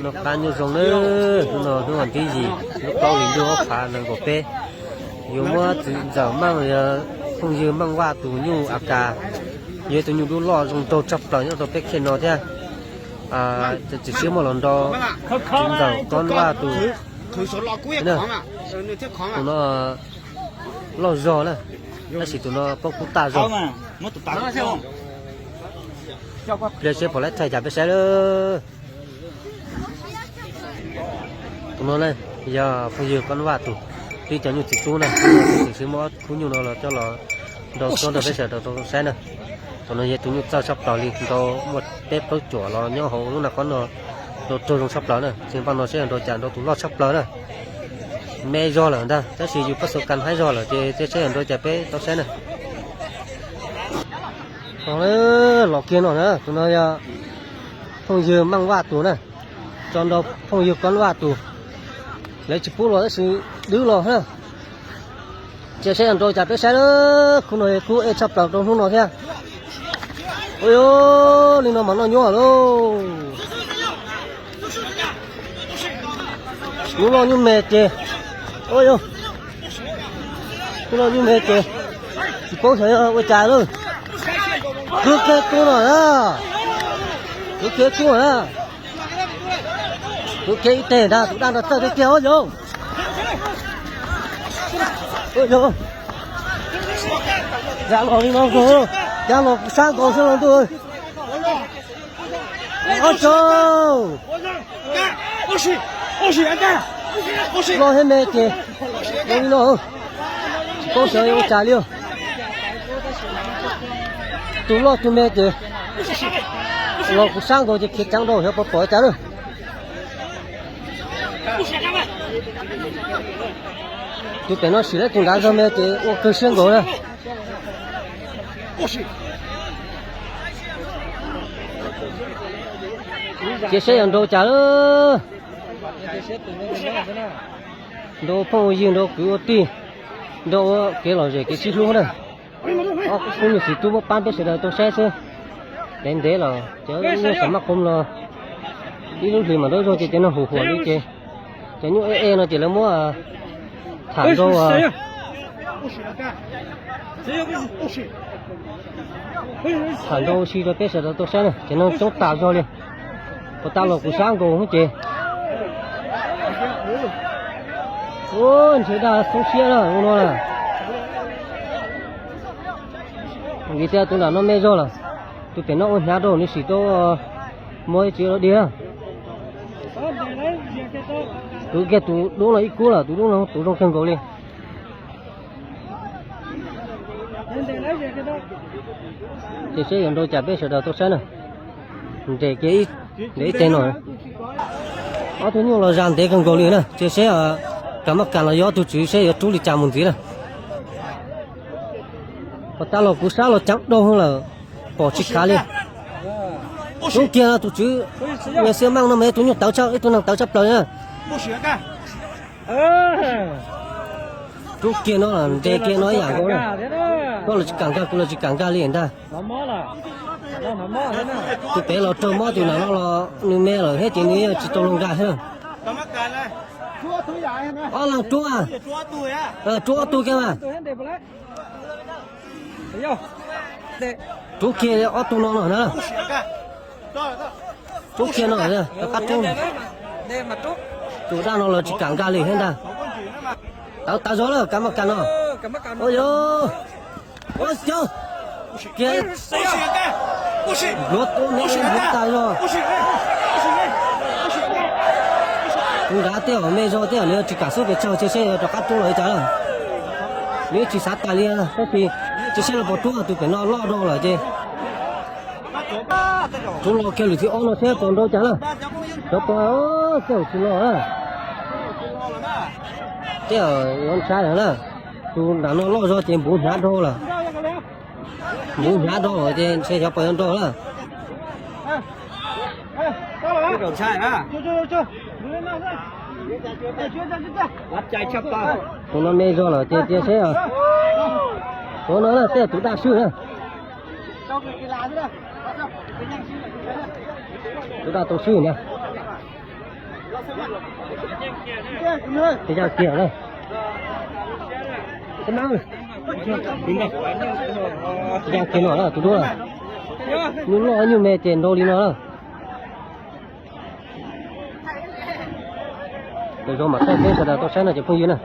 Noj qab nyuaj zoo nawb, hnub no hnub vas thib yim, lub plaub hlis ntuj ob phav nees nkaum peb. Yuav muab txiv ntxawm Meej, phooj ywg Meej Vaj tus nyuj A kas, yog tus nyuj dub loj zoo nraug tshaj plaws nyob rau peb khej no thiab. Txiv siab muab los nrog txiv ntxawm Koob Vaj tus, tus no loj zog na, tab sis tus no poob kub tag zog. Pliag seb puas laib thaij cas peb saib lawm. Tus no na, yog phooj ywg Koob Vaj tus, tib cov nyuj txiv tub na, txiv siab muab khub nyuj no los coj los nrog txog nrog peb sawv daws tau saib na. Tus no yog tus nyuj txawj tshaj plaws li, nrau muaj peb plaub cuam los nyob hauv lub nas khob no, nrau raug zoo tshaj plaws na. Txij npaj no seb nrau cas nrau tus loj tshaj plaws na. Me zog lawm ntag, tab sis yus pab xu kas haib zog lawm ces cia seb nrau cas peb tau saib na. Los kiag no na, tus no yog phooj ywg Meej Vaj tus na, tso nrau phooj ywg Koob Vaj tus. Lawv tsis pub los tab sis dwb los na. Cia seb nrau cas peb saib lawm, khub no yog khub ej tshaj plaws rau hnub no thiab. Ua li no mas noj nyuaj lauj. Nyuj loj nyuj me ces, nyuj loj nyuj me ces tsis paub xyov yog ua cas lawm. Kwv kiag kub no na, kwv kiag kub na. Kwv kiag ib teg ntag, tus daj no txawj tiag tiag os yau. Ua yau, ya los li no nkaus, ya los kuv sab nkaus xwb los ntuj. Ob tsaug. Loj thiab me ces ua li no, tsis paub xyov ua cas li. Tus loj tus me ces los kuv sab nkaus ces khiav ceev rau xyov puas pom cas lawm. Tus pem no sim lawv tus nrad zog me ces ua kawg siab nkaus na. Cia saib yog nrau cas lawm. Nrau phooj ywg nrau kwv ua tij, nrau ua kev lom zem kev sib hlub na. Ob khub nyuj txiv tub muab pab peb sawv daws tau saib xwb. Ntev ntev los cov nyuj xam maj qhov los ib lub hlis mam nrau zog ces cov no huam huam li ces cov nyuj ej ej no ces lawv muab tham nrau tham nrau ua si rau peb sawv daws tau saib na, ces no coob tas zog li. Puas tas los kuv sab nkaus ces. Ua ntshe daj xoob siab na ua no na. Vim tias tus nram no me zog lawm, tus pem no ua hnyav rau nws sim tau muab ib tsis los dig na. Tus kiag tus dub no ib kub lawm, tus dub no tus zoo kawg nkaus li. Ces seb yuav nrau cas peb sawv daws tau saib na. Nres kiag nres ib teg no. Ob tug nyuj los zas ntev kawg nkaus li na, ces seb Kav Maj Kas los yog ob tug tswv seb yuav rub li cas mus ntxiv na. Puas tas los kuv sab los ceev dau lawm, pom tsis khav li. Rub kiag tus tswv, niag xia meej no mas ib tug nyuj tawv tshaj, ib tug neeg tawv tshaj plaws na. Rub kiag no, nres kiag no ib yam nkaus na. Koj los tsis kam nkag, kuv los tsis kam nkag li ntag. Tus pem los raug mob tus nram no los nws me lawm thiab ces nws yeej tsis tau luag nkag thiab. Ob leeg rub, rub ob tug kiag mas. Rub kiag ob tug no no na. Rub kiag no, rov qab rub. Tus daj no los tsis kam nkag li thiab ntag. Tawv tawv zog lawm, Kav Maj Kas no. Ua yog, ua cog kiag. Npluav tub me npluav tas zog. Tus nrad tej zaum me zog tej zaum nws tsis kam xub pes tsawg, cia seb yuav rov qab rub los li cas lawm. Nws tsis xav tas li, tab sis cia seb los puas rub, tus pem no loj rau lawm ces rub los kiag lwm thib ob no seb puas nrau cas lawm. Xyov puas, tej zaum tsis los na. Tej zaum yuav ntshai lawm na. Tus nram no loj zog ces npuv hnyav rau lawm. Npuv hnyav rau lawm ces ntshe xyov puas yuav nrau lawm. Tus no me zog lawm ces cia seb. Tus no na tej tus daj swj na. Tus daj tau swj na. Yaa kiag na. Yaa kiag no na tus duab. Nyuj loj nyuj me ces nrau li no na. Lwm zaus mam thaij peb sawv daws tau saib no cov phooj ywg na.